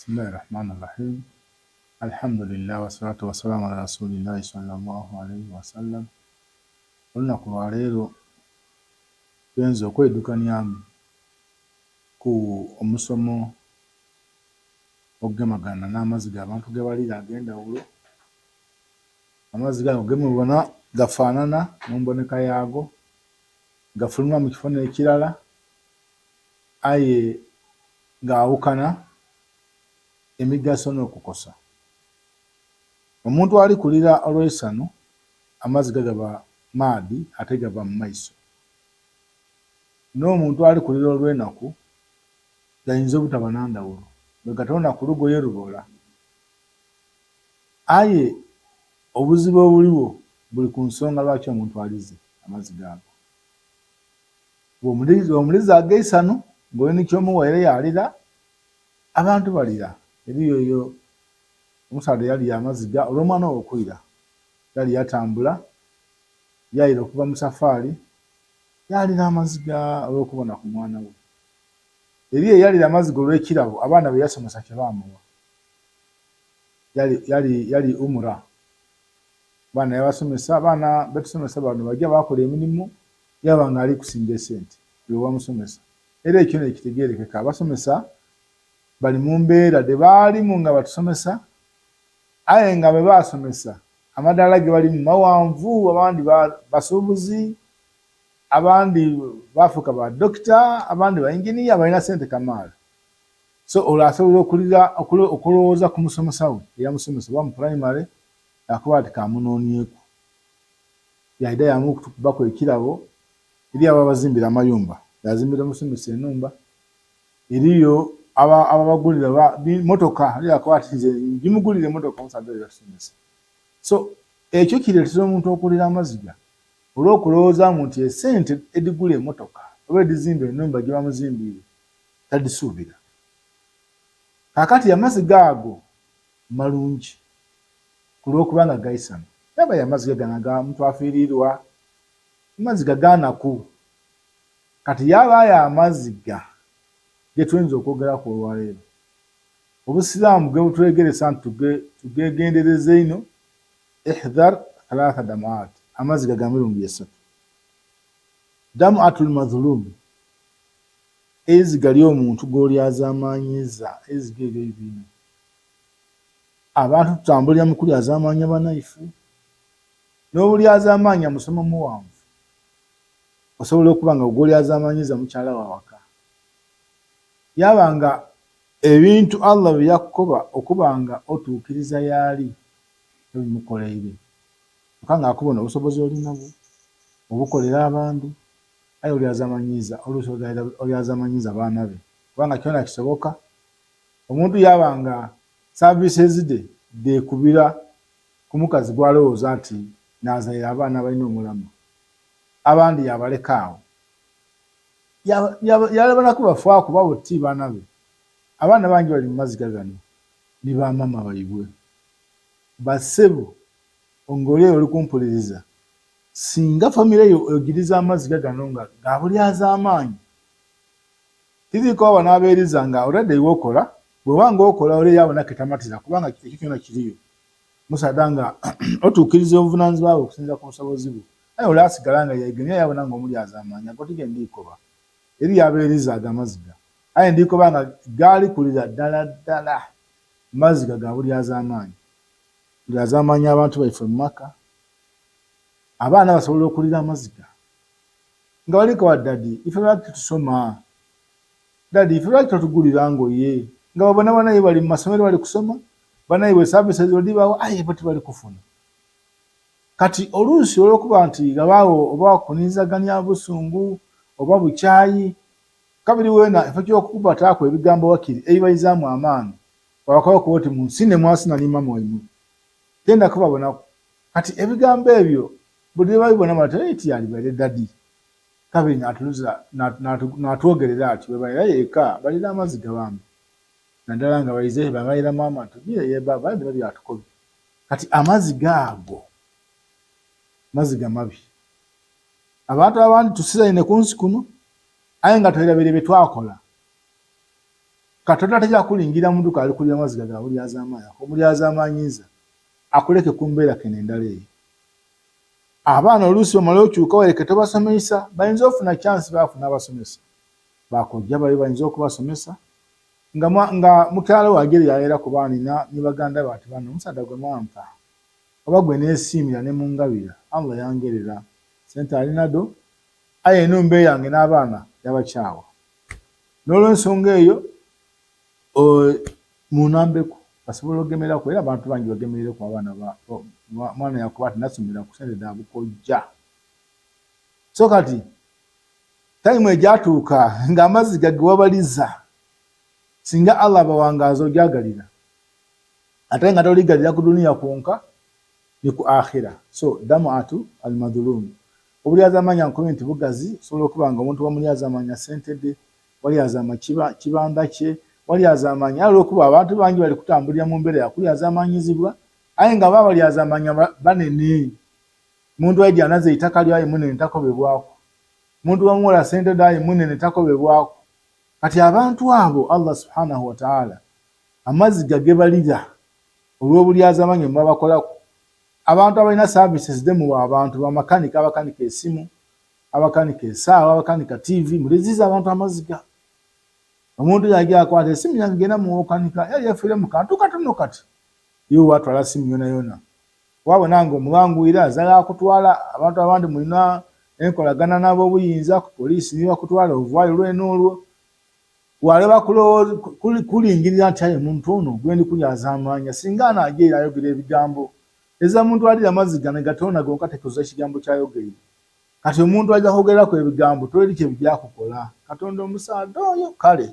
Bismillahi rahmani rahim. Alhamdulillah wassalatu wassalamu ala rasulillahi sallallahu alaihi wasallam. Olunaku lwaleero tugenze okwedukaniamu ku omusomo ogugemagana n'amaziga abantu gebalira ag'endawulo. Amaziga ago gemubona gafaanana mu mboneka yaago, gafuluma mu kifo n'ekirala aye gaawukana emigaso n'okukosa. Omuntu ali kulira olw'eisanhu amaziga gaba maadhi ate gava mu maiso. N'omuntu ali kulira olw'enaku gayinza obutaba na ndhawulo, bwegatonha ku lugoye lubola. Aye obuzibu obuligho buli ku nsonga lwaki omuntu alize amaziga ago. Bw'omuliza ag'eisanhu ng'oli ni ky'omuwaire yaalira, abantu balira. Eriyo eyo omusaadha eyalira amaziga olw'omwana we okwira. Yali yatambula yaira okuva mu safaali, yaalira amaziga olw'okubona ku mwana we. Eriyo eyalira amaziga olw'ekirabo abaana be yasomesa kye baamuwa. Yali, yali, yali Umrah. Abaana yabasomesa, abaana betusomesa bano baja baakola emirimo yaaba nga ali kusinga esente iwe wamusomesa. Era ekyo nekitegerekeka abasomesa bali mu mbeera dhebaalimu nga batusomesa aye nga bwebaasomesa amadaala gebalimu maghanvu, abandi basuubuzi, abandi baafuuka ba dokita, abandi ba yinginiya balina sente kamaala. So olwo asobola okulira okulowooza ku musomesa we eyamusomesa oba mu pulayimale yakoba ati kamunonieku. Yaidha yaamukubaku ekirabo. Eriyo ababazimbira amayumba, yaazimbira omusomesa enhumba. Eriyo ababagulira motoka, eriyo akoba ati nze ngimugulire emotoka omusaadha oyo yatusomesa. So ekyo kireetera omuntu okulira amaziga olw'okulowoozaamu nti esente edhigula emotoka oba edhizimba enhumba gyebamuzimbiire tadhisuubira. Kaakati amaziga ago malungi ku lw'okuba nga gaisana. Ghabayo amaziga gano aga muntu afiiriirwa, amaziga ga naku. Kati yaabaayo amaziga ge tuyinza okwogeraku olwaleero, Obusiraamu ge butwegeresa nti tugegendereze inho, Ihdhar thalatha dam'at, amaziga ga mirundi esatu. Dam'atul madhulum, eiziga ly'omuntu gw'olyazaamaanyiiza, eiziga eryo ibi inho. Abantu tutambulira mu kulyazaamaanya banaife. N'obulyazaamaanya musomo mughanvu. Osobola okuba nga gw'olyazaamaanyiza mukyala wo awaka. Yaaba nga ebintu Allah bye yakukoba okuba nga otuukiriza y'ali tobimukoleire. Kyoka nga akubona obusobozi oli nabwo obukolera abandi aye olyazamanyiiza oluusi olyazamanyiiza baana be kubanga kyona kisoboka omuntu yaaba nga services dhe dhekubira ku mukazi gwalowooza nti naazaire abaana abalina omulamwa abandi yaabaleka agho yaalaba na kubafaaku oba buti baana be. Abaana bangi bali mu maziga gano ni ba maama baibwe. Bassebo nga oli eyo oli kumpuliriza, singa famire yo ogiriza amaziga gano nga ga bulyazaamaanyi, tiri kuba bano abeeriza nga already iwe okola, bw'oba nga okola ole yaabona ke tamatira kubanga ekyo kyona kiriyo. Omusaadha nga otuukiriza obuvunaanyizibwa bwo okusinziira ku busobozi bwo, aye ole asigala nga yeegemya yaabona nga omulyazaamaanyi. Ago ti ge ndi koba. Eriyo abeeriza ago amaziga. Aye ndi koba nga gaali kulira ddala ddala maziga ga bulyazaamaanyi. Tulyazaamaanya abantu baife mu maka. Abaana basobola okulira amaziga nga bali koba dadi ife lwaki titusoma? Dadi ife lwaki totugulira ngoye? Nga babona banaibwe bali mu masomero bali kusoma, banaibwe services bwedhibaagho aye bo tibali kufuna. Kati oluusi olwokuba nti ghabaagho oba kuninzagania busungu oba bukyayi, kabiri weena ekifo ky'okubataaku ebigambo wakiri ebibaizaamu amaani, wabakoba kuba oti munsine mwasina ni maama waimwe. Tenda kubabonaku. Kati ebigambo ebyo buli lwe babibona bati aye tiyalibaire dadi. Kabiri naatwogerera ati bwebairayo eka balira amaziga bambi. Naddala nga baize babaira maama tugire ye baaba aye biba byatukobye. Kati amaziga ago maziga mabi. Abantu abandi tusizaine ku nsi kuno aye nga twerabiire bye twakola. Katonda tajja kulingira muntu kali kulya maziga ga bulyazaamaanyi, omulyazaamaanyiza akuleke ku mbeera keno endala eyo. Abaana oluusi bamala okyuka wereke tobasomesa, bayinza ofuna chance baafuna abasomesa bakojja babe bayinza okubasomesa nga, nga mukyala wagere yayera ku baana ne baganda be ati bano omusaadha gwe mwampa oba gwe neesiimira ne mungabira Allah yangerera sente alinado aye enumba eyange n'abaana yabakyawa. N'olwensonga eyo munambeku basobola ogemeraku era abantu bangi bagemerereku abaana mwana yakuba ati nasomera ku sente dha bukojja. So kati tayimu ejatuuka ng'amaziga ge wabaliza singa Allah abawangaaza ojagalira ate nga toligalira ku duniya kwonka ni ku akhira. So damuatu almadhulum obulyazamanya nkumi nti bugazi osobola okuba nga omuntu wamulyazamanya sente de walyazama kibanda kye walyazamanya olwokuba abantu bangi bali kutambulira mu mbeera yakulyazamanyizibwa aye nga baba balyazamanya banene muntu aija anaze eitaka lyo aye munene takobebwako muntu wamuwola sente de aye munene takobebwako. Kati abantu abo Allah subhanahu wa ta'ala amaziga gebalira olw'obulyazamanya mubabakolaku. Abantu abalina services demuwa abantu bamakanika abakanika esimu abakanika esaawa abakanika TV muliziza abantu amaziga. Omuntu yaja akwata esimu yange genda muwokanika yali yafiire mu kantu katono kati iwe watwala simu yona yona wabona nga omulangwira azala akutwala. Abantu abandi mulina enkolagana n'ab'obuyinza ku poliisi nibakutwala ovaayo lwene olwo waleba kulingirira nti aye muntu ono gwendi kulyazaamaanya singa anaaja era ayogera ebigambo eza muntu alira amaziga ne gatoona gonka tekoza ekigambo kyayogeire. Kati omuntu aja kwogeraku ebigambo toli kye bijja kukola Katonda omusaadha oyo. Kale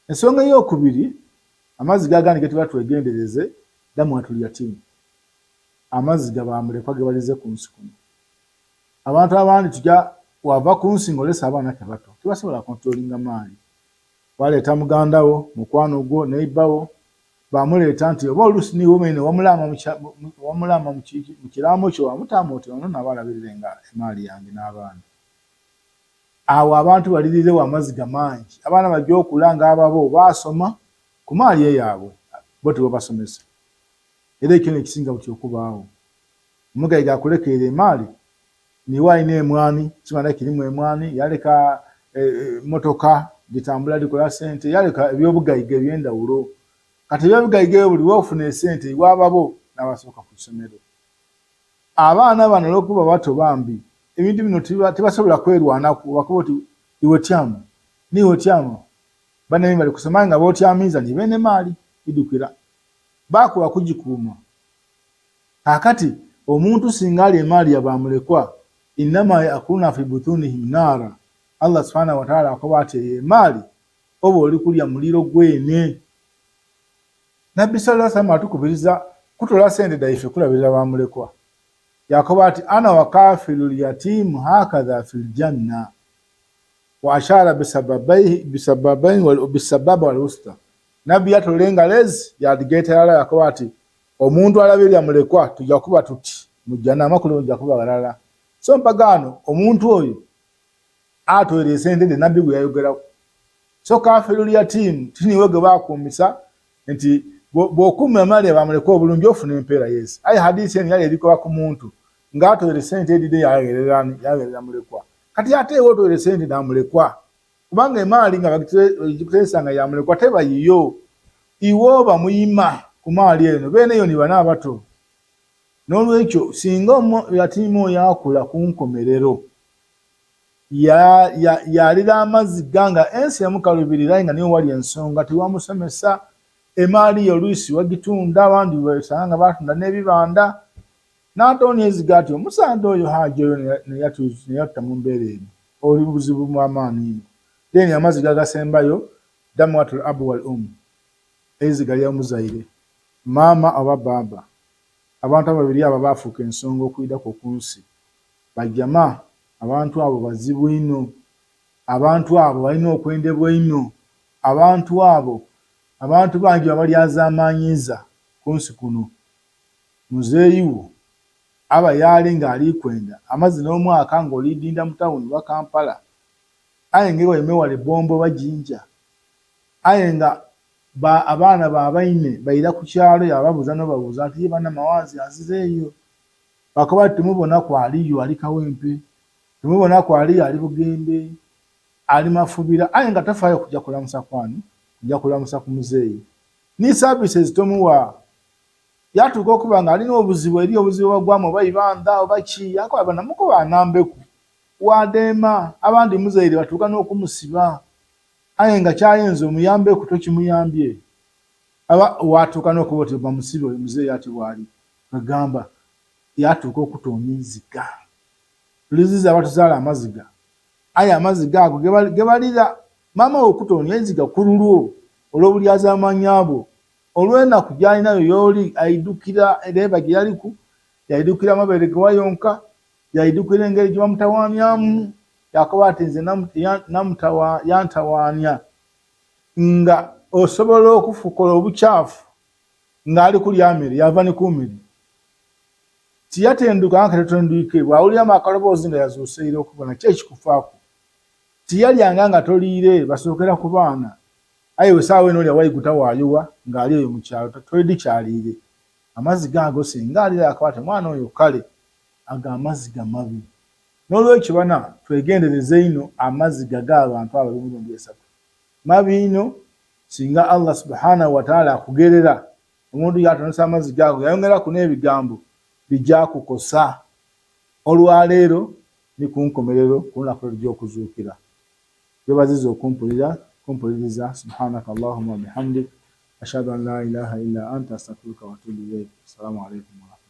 ensonga ey'okubiri amazzi gagandi getuba twegendereze damwatul yatimu amazzi gabamulekwa gebalize ku nsi kuno. Abantu abandi tuja wava ku nsi ng'olesa abaana ke bato tebasobola kontrolinga maali. Waleeta muganda wo mukwano gwo neighbor wo bamuleeta nti oba oluusi niiwe mwene wamulaama mu kiraamo kyo wamutaamu oti ono naaba alabirirenga emaali yange n'abaana. Awo abantu balirirewo amaziga mangi abaana bajja okula ng'ababo baasoma ku maali eyaabwe bo tebabasomesa. Era ekyo nekisinga buti okubaawo. Omugaiga akulekeera emaali niiwe alina emwani kibanda kirimu emwani yaleka motoka dhitambula dhikola sente yaleka ebyobugaiga ebyendawulo. Kati ebyobugaiga ebyo buli wofuna esente iwe ababo n'abasooka ku isomero. Abaana bano olwokuba bato bambi ebintu bino tibasobola kwerwanaku bakuba oti iwe tyama niiwe tyama banene bali kusoma nga botyamiiza ni beene maali idukira bakuba kugikuuma. Kaakati omuntu singa alya emaali ya bamulekwa innama yakuluna fi butunihim naara Allah subhanahu wa ta'ala akoba ati eyo emaali oba oli kulya muliro gwene. Nabbi sallallahu alaihi wasallam atukubiriza kutola sente dhaife kulabirira bamulekwa. Yakoba ati ana wa kafilul yatimu hakadha fil janna wa ashara bisababain wal bisababa wal wusta. Nabbi yatola engalo ezi yadhigaita yala yakoba ati omuntu alabirira mulekwa tuja kuba tuti mu janna amakulu tuja kuba ghalala. So mpagaano omuntu oyo atwera esente dhe nabbi gwe yayogeraku. So kafirul yatimu tiniwe gwe bakuumisa nti bw'okuuma emaali ya bamulekwa obulungi ofuna empeera yesi. Aye hadisi eno yali erikoba ku muntu ng'atwera esente edhidhe yagherera mulekwa. Kati ate iwe otwera esente dha mulekwa kubanga emaali nga bagikuteresa nga ya mulekwa teba yiyo. Iwe oba muyima ku maali eno beene yo ni bano abato. N'olwekyo singa yatiimu oyo akula ku nkomerero yalira amaziga nga ensi yamukalubirira aye nga niwe wali ensonga tiwamusomesa emaali ye oluisi wagitunda abandi osanga nga batunda n'ebibanda n'atoona eziga ati omusaadha oyo haji oyo neyatuta mu mbeera eno oli buzibu bw'amaani inho. Then amaziga agasembayo damwatul abu wal um eiziga ly'omuzaire maama oba baaba. Abantu ababiri abo abaafuuka ensonga okwidhaku ku nsi bajama abantu abo bazibu inho. Abantu abo balina okwendebwa einho. Abantu abo abantu bangi babalyazaamaanyiiza ku nsi kuno. Muzeeyi wo aba y'ali ng'ali kwenda amaze n'omwaka ng'oli dinda mu tawuni oba Kampala aye nga ewaimwe wali Bombo oba Jinja. Aye nga abaana ba baine baira ku kyalo yaababuuza n'obabuuza ati, Ye bana Mawazi azireeyo? Bakoba bati, Tumubonaku aliyo, ali Kawempe. Tumubonaku aliyo, ali Bugembe, ali Mafubira. Aye nga tafaayo kuja kulamusa kwani? Kuja kulamusa ku muzeeyi. Ni services tomuwa. Yaatuuka okuba nga alina obuzibu, eriyo obuzibu obwagwamu oba ibandha oba ki, yaakoba bana mukobe anambeku. Waadheema, abandi muzaire batuuka n'okumusiba. Aye nga ky'ayinza omuyambeku tokimuyambye. Aba waatuuka n'okuba oti bamusibe oyo muzeeyi atyo bw'ali. Kwegamba yaatuuka okutoonya eiziga. Tuliziza abatuzaala amaziga. Aye amaziga ago ge balira, maama wo okutoonya eiziga ku lulwo olw'obulyazamanya bwo, olw'enaku gy'alinayo y'oli, aidhukira leeba gye yaliku, yaidhukira amabeere ge wayonka, yaidhukira engeri gye wamutawaaniamu, yaakoba ati, Nze yantawaania. Nga osobola okukola obukyafu ng'ali kulya mere, yaava ni ku mere. Tiyatenduka nga katotendwike, bw'awuliramu akaloboozi nga yazuuse ira okubona ki ekikufaaku. Tiyalyanga nga toliire, basookera ku baana. Aye iwe saawa eno olya waiguta waayugha ng'ali eyo mu kyalo toidhi ky'aliire. Amaziga ago singa alira akoba ati omwana oyo kale, ago amaziga mabi. N'olwekyo bana twegendereze inho amaziga g'abantu abo ab'emirundi esatu. Mabi inho singa Allah subhanahu wataala akugerera omuntu yaatonesa amaziga ago yayongeraku n'ebigambo bija kukosa olwaleero ni kunkomerero ku lunaku lwe tuja okuzuukira. Twebaziza okumpulira kumpuliriza subhanaka Allahumma wabihamdik ashhadu an laa ilaaha illa anta astagfiruka wa atuubu ilaik. Assalamu alaikum warahmatullahi.